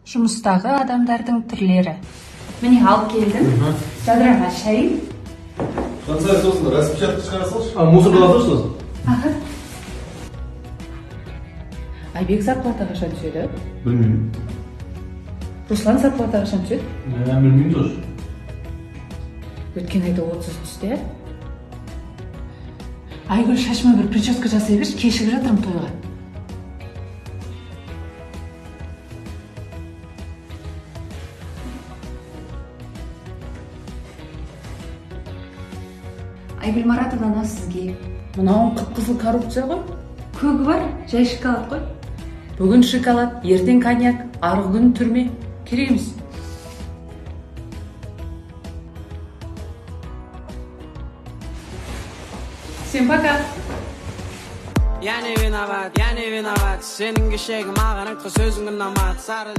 Жұмыстағы адамдардың түрлері. Міне, алып келдім. Жадыраға шай. Жансая, сосын распечатка шығара салшы. А, мусорға салшы сосын. Аха. Айбек, зарплата қашан түседі? Білмеймін. Руслан, зарплата қашан түседі? Мен білмеймін тоже. Өткен айда 30 түсті, иә. Айгүл, шашыма бір прическа жасай берші, кешігіп жатырмын тойға. Айгүл Маратовна, мынау сізге. Мынауың қып қызыл коррупция ғой. Көгі бар, жай шоколад қой. Бүгін шоколад, ертең коньяк, арғы күні түрме. Керек емес. Всем пока. Я не виноват, я не виноват. Сенің кешегі маған айтқан сөзің ұнамады. Сары.